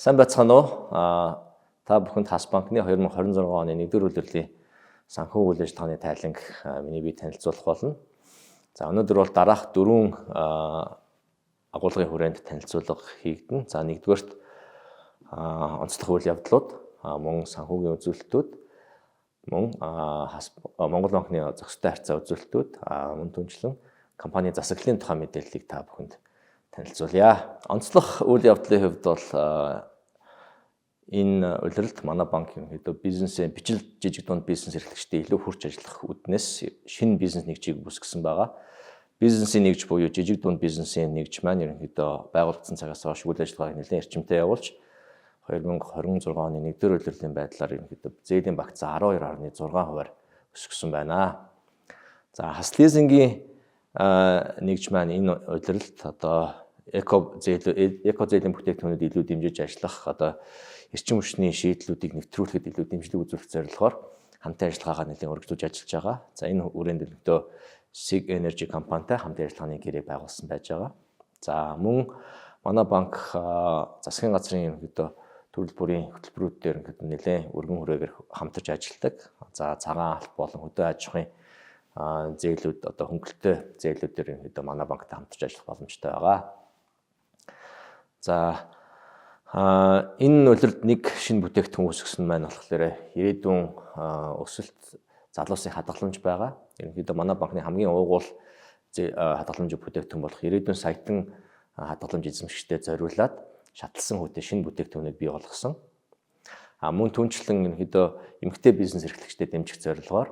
Сайн байцгаана уу? Та бүхэнд Хас банкны 2026 оны 1-р улирлын санхүү үйл ажиллагааны тайланг миний бие танилцуулах болно. За, өнөөдөр бол дараах дөрвөн агуулгын хүрээнд танилцуулга хийгдэнэ. За, нэгдүгээрт онцлог үйл явдлууд, мөн санхүүгийн үзүүлэлтүүд, мөн Хас Монгол банкны зохистой харьцаа үзүүлэлтүүд, мөн түншлэн компани засаглалын тухай мэдээллийг та бүхэнд танилцуулъя. Онцлог үйл явдлын хувьд бол энэ улиралд манай банк ерөнхийдөө бизнесийн бичил жижиг дунд бизнес эрхлэгчдэд илүү хүрч ажиллах үүднээс шинэ бизнес нэгжийг үүсгэсэн байгаа. Бизнесийн нэгж буюу жижиг дунд бизнесийн нэгж маань ерөнхийдөө байгуулагдсан цагаас хойш үйл ажиллагааг нэлээд эрчимтэй явуулж, 2026 оны 1-р улирлын байдлаар ерөнхийдөө зээлийн багцаа 12.6%-аар өсгсөн байна. За, Хас лизингийн нэгж маань энэ улиралд одоо эко зээл, эко зээлийн бүтээгдэхүүнүүд илүү дэмжиж ажиллах, одоо эрчим хүчний шийдлүүдийг нэвтрүүлэхэд илүү дэмжлэг үзүүлэх зорилгоор хамтын ажиллагаагаа нэлээд өргөжлөж ажиллаж байгаа. За, энэ хүрээнд ерөнхийдөө Sig Energy компанитай хамтын ажиллагааны гэрээг байгуулсан байж байгаа. За, мөн манай банк засгийн газрын ерөнхийдөө төрөл бүрийн хөтөлбөрүүд дээр ерөнхийдөө нэлээд өргөн хүрээгээр хамтарч ажилладаг. За, цагаан алт болон хөдөө аж ахуйн зээлүүд, одоо хөнгөлөлттэй зээлүүд дээр ерөнхийдөө манай банктай хамтарч ажиллах боломжтой байгаа. За, энэ улиралд нэг шинэ бүтээгдэхүүн үүсгэсэн маань болохоор ирээдүйн өсөлт залуусын хадгаламж байгаа. Ерөнхийдөө манай банкны хамгийн уугуул хадгаламж бүтээгдэхүүн болох ирээдүйн саятан хадгаламж эзэмшигчдэд зориулаад шатлсан хүүтэй шинэ бүтээгдэхүүнийг бий болгосон. Мөн түншлэн ерөнхийдөө эмэгтэй бизнес эрхлэгчдэд дэмжих зорилгоор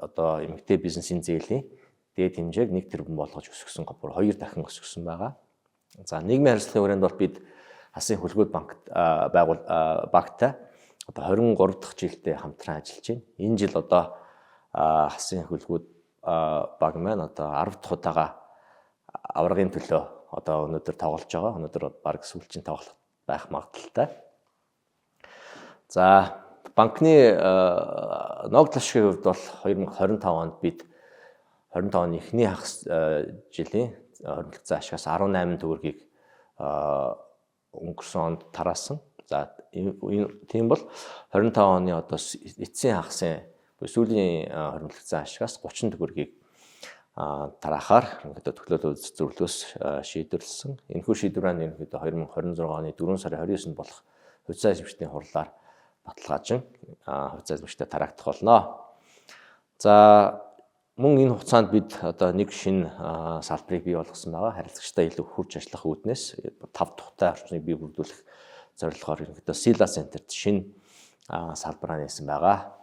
одоо эмэгтэй бизнесийн зээлийн дээд хэмжээг 1 тэрбум болгож өсгөсөн, бүр хоёр дахин өсгөсөн байгаа. За, нийгмийн харилцагын хүрээнд бол бид Хасын хүлгүүд банк байгуул багтай одоо 23 дахь жилдээ хамтран ажиллаж байна. Энэ жил одоо Хасын хүлгүүд баг маань одоо 10 дахь удаага аваргын төлөө одоо өнөөдөр тоглож байгаа. Өнөөдөр баг сүүлчийн тоглолт байх магадлалтай. За, банкны ногдол ашигын хувьд бол 2025 онд бид 25 оны эхний хагас жилийн хоригдлогдсон ашигаас 18 төгрөгийг өнгөрсөн онд тараасан. За, тийм бол 25 оны одоо эцсийн хагасын буюу сүүлийн хоригдлогдсон ашигаас 30 төгрөгийг тараахаар ерөнхийдөө төлөөлөл зөвлөлөөс шийдвэрлсэн. Энэхүү шийдвэр нь ерөнхийдөө 2026 оны 4 сарын 29-нд болох хувьцаа эзэмшигчдийн хурлаар баталгаажин хувьцаа эзэмшигчдэд тараагдах болно. За, мөн энэ хугацаанд бид одоо нэг шинэ салбарыг бий болгосон байгаа. Харилцагчдаа илүү хүрч ажиллах үүднээс тав тухтай орчныг бий бүрдүүлэх зорилгоор ерөнхийдөө Sila Center-т шинэ салбараа нээсэн байгаа.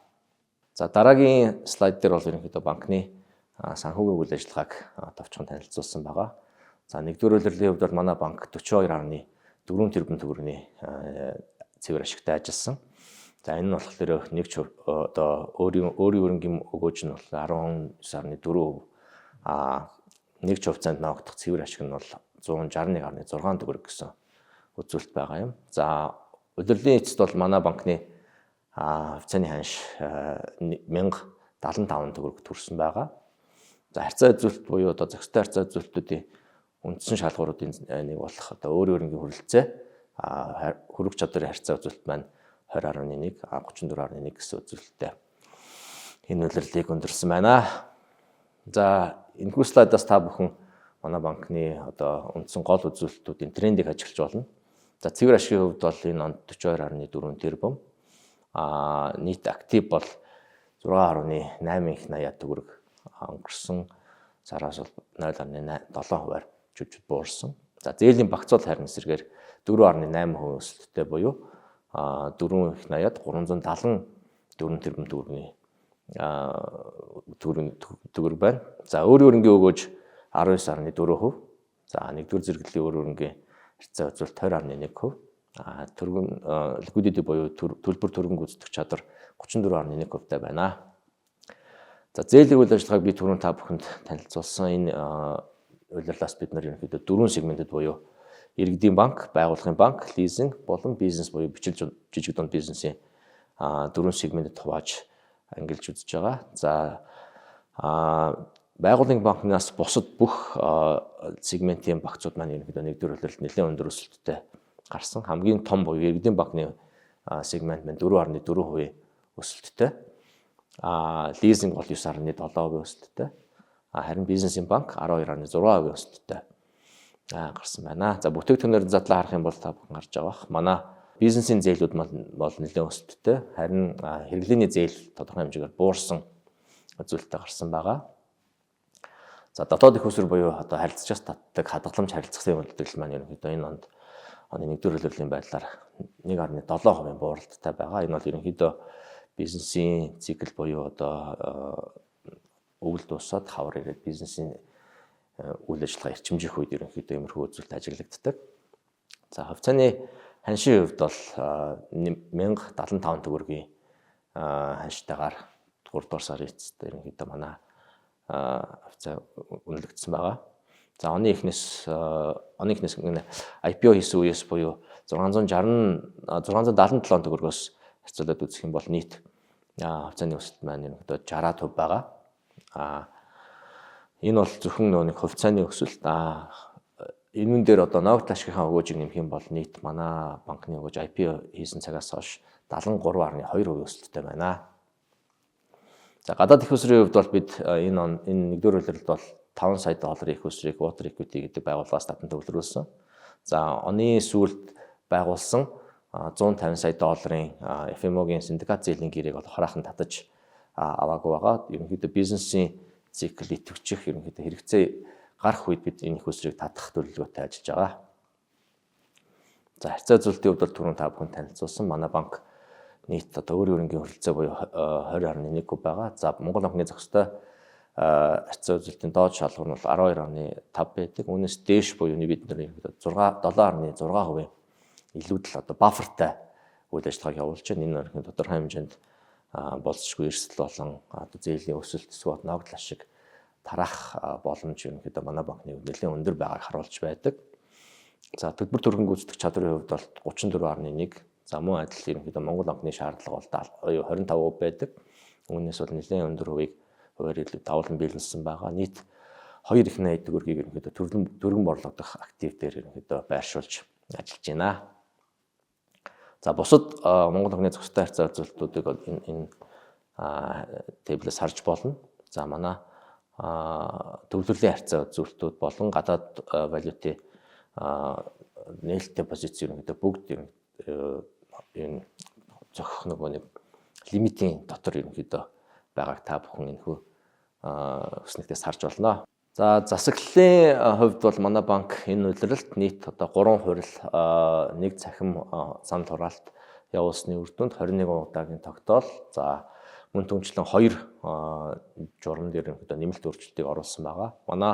За, дараагийн слайд дээр бол ерөнхийдөө банкны санхүүгийн үйл ажиллагааг товчхон танилцуулсан байгаа. За, нэгдүгээр улирлын хувьд бол манай банк 42.4 тэрбум төгрөгийн цэвэр ашигтай ажилласан. За, энэ нь болохоор нэг ч одоо өөрийн өөрийн өрнгийн өгөөж нь бол 19.4%, нэг ч хувьцаанд ноогдох цэвэр ашиг нь бол 161.6 төгрөг гэсэн үзүүлэлт байгаа юм. За, улирлын эцэст бол манай банкны хувьцааны ханш 1075 төгрөг төрсөн байгаа. За, харьцаа үзүүлэлт буюу одоо зохистой харьцаа үзүүлэлтүүдийн үндсэн шалгууруудын нэг болох одоо өөрийн өрнгийн хүрэлцээ, хөрвөх чадварын харьцаа үзүүлэлт маань 20.1, 34.1 гэсэн үзүүлэлттэй энэ улирлыг өндөрлөсөн байна. За, энэхүү слайдаас та бүхэн манай банкны одоо үндсэн гол үзүүлэлтүүдийн трендийг ажиглаж болно. За, цэвэр ашигын хувьд бол энэ онд 42.4 тэрбум. Нийт актив бол 6.8 их 80 төгрөг, өнгөрсөн сараас бол 0.7%-аар жүжид буурсан. За, зээлийн багц бол харин эсрэгээр 4.8% өсөлттэй буюу 4 их 80-ад 374 тэрбум төгрөгийн төгрөг байна. За, өөрийн өрнгийн өгөөж 19.4%. За, нэгдүгээр зэрэглэлийн өөр өрнгийн харьцаа үзүүлэлт 20.1%. Түргэн liquidity буюу төлбөр түргэн гүйцэтгэх чадвар 34.1%-тай байна. За, зээлийн үйл ажиллагааг би түрүүн та бүхэнд танилцуулсан. Энэ улирлаас бид нар ерөнхийдөө дөрвөн сегментэд буюу иргэдийн банк, байгууллагын банк, лизинг болон бизнес буюу бичил жижиг дунд бизнесийн дөрвөн сегментэд хувааж ангилж үзэж байгаа. За, байгууллагын банкнаас бусад бүх сегментийн багцууд маань ерөнхийдөө нэгдүгээр улиралд нэлээд өндөр өсөлттэй гарсан. Хамгийн том буюу иргэдийн банкны сегмент маань 4.4% өсөлттэй. Лизинг бол 9.7% өсөлттэй. Харин бизнесийн банк 12.6% өсөлттэй гарсан байна. За, бүтээгдэхүүнээр задлаа харах юм бол та бүхэн харж байгаа бах. Манай бизнесийн зээлүүд бол нэлээд өсөлттэй. Харин хэрэглээний зээл тодорхой хэмжээгээр буурсан үзүүлэлттэй гарсан байгаа. За, дотоод их усүр буюу одоо харилцагчаас татдаг хадгаламж харилцагын үйлдэл маань ерөнхийдөө энэ онд оны 1-р улирлын байдлаар 1.7% бууралттай байгаа. Энэ бол ерөнхийдөө бизнесийн цикл буюу одоо өвөл дуусаад хавар ирээд бизнесийн үйл ажиллагаа эрчимжих үед ерөнхийдөө иймэрхүү үзүүлэлт ажиглагддаг. За, хувьцааны ханшийн хувьд бол 1075 төгрөгийн ханштайгаар 3 дугаар сарын эцэст ерөнхийдөө манай хувьцаа үнэлэгдсэн байгаа. За, оны эхнээс IPO хийсэн үеэс буюу 660 677 төгрөгөөс харьцуулаад үзэх юм бол нийт хувьцааны өсөлт маань ерөнхийдөө 60% байгаа. Энэ бол зөвхөн нөгөө нэг хувьцааны өсөлт. Энэ дээр одоо ногдол ашигынхаа өгөөжийг нэмэх юм бол нийт манай банкны өгөөж IPO хийсэн цагаас хойш 73.2% өсөлттэй байна. За, гадаад их усрын хувьд бол бид энэ он энэ нэгдүгээр улиралд бол 5 сая долларын их усрыг Water Equity гэдэг байгууллагаас татан төвлөрүүлсэн. За, оны сүүлд байгуулсан 150 сая долларын FMO-гийн синдикат зээлийн гэрээг бол хараахан татаж аваагүй байгаа. Ерөнхийдөө бизнесийн цикл идэвхжих, ерөнхийдөө хэрэгцээ гарах үед бид энэ их усрыг татах төлөвлөгөөтэй ажиллаж байгаа. За, харьцаа үзүүлэлтийн хувьд бол түрүүн та бүхэн танилцуулсан манай банк нийт одоо өөр өрнгийн хүрэлцээ буюу 20.1 байгаа. За, Монгол банкны зохистой харьцаа үзүүлэлтийн доод шалгуур нь бол 12.5 байдаг. Үүнээс дээш буюу бид нар 6 7.6% илүүдэл одоо buffer тай үйл ажиллагааг явуулж байна. Энэ өрхөн тодорхой хэмжээнд болцсохгүй эрсдэл болон одоо зээлийн өсөлт эсвэл ногдол ашиг тараах боломж ерөнхийдөө манай банкны нэлээд өндөр байгааг харуулж байдаг. За, төлбөр түргэн гүйцэтгэх чадрын хувьд бол 34.1. За, мөн адил ерөнхийдөө Монгол банкны шаардлага бол 25% байдаг. Үүнээс бол нэлээд өндөр хувийг хувиар илүү давуулан биелүүлсэн байгаа. Нийт 2 их 80 төгрөгийг ерөнхийдөө түргэн борлогдох актив дээр ерөнхийдөө байршуулж ажиллаж байна. За, бусад Монгол банкны зохистой харьцаа үзүүлэлтүүдийг бол энэ table ээс харж болно. За, манай төвлөрлийн харьцаа үзүүлэлтүүд болон гадаад валютын нээлттэй позиц ерөнхийдөө бүгд энэ зохих нөгөө нэг лимитийн дотор ерөнхийдөө байгааг та бүхэн энэхүү өснөгтөөс харж болно. За, засаглалын хувьд бол манай банк энэ улиралд нийт одоо 3 хурил, нэг цахим санал хураалт явуулсны үр дүнд 21 удаагийн тогтоол, за, мөн түнчлэн 2 журам дээр ерөнхийдөө нэмэлт өөрчлөлтийг оруулсан байгаа. Манай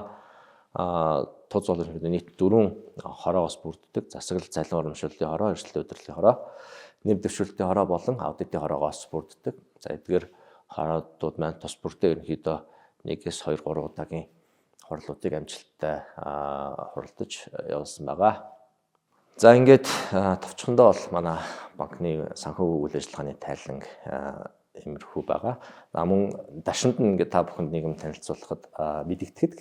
ТУЗ бол ерөнхийдөө нийт дөрвөн хороогоос бүрддэг. Засаглал, цалин урамшууллын хороо, эрсдэл удирдлалын хороо, нэв дэвшүүлэлтийн хороо болон аудитын хороогоос бүрддэг. За, эдгээр хороодууд маань тус бүрдээ ерөнхийдөө 1-ээс 2 3 удаагийн хурлуудыг амжилттай хуралдаж явуулсан байгаа. За, ингээд товчхондоо бол манай банкны санхүү үйл ажиллагааны тайлан иймэрхүү байгаа. За, мөн дашимд нь ингээд та бүхэнд нэг юм танилцуулахад мэдэгдэхэд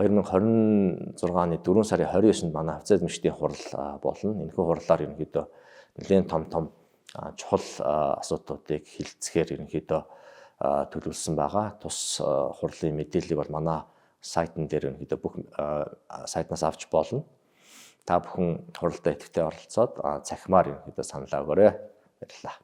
2026 оны 4 сарын 29-нд манай хувьцаа эзэмшигчдийн хурал болно. Энэхүү хурлаар ерөнхийдөө нэлээд том том чухал асуудлуудыг хэлэлцэхээр ерөнхийдөө төлөвлөсөн байгаа. Тус хурлын мэдээллийг бол манай сайтн дээр ерөнхийдөө бүх сайтнаас авч болно. Та бүхэн хуралдаа идэвхтэй оролцоод цахимаар ерөнхийдөө саналаа өгөөрэй. Баярлалаа.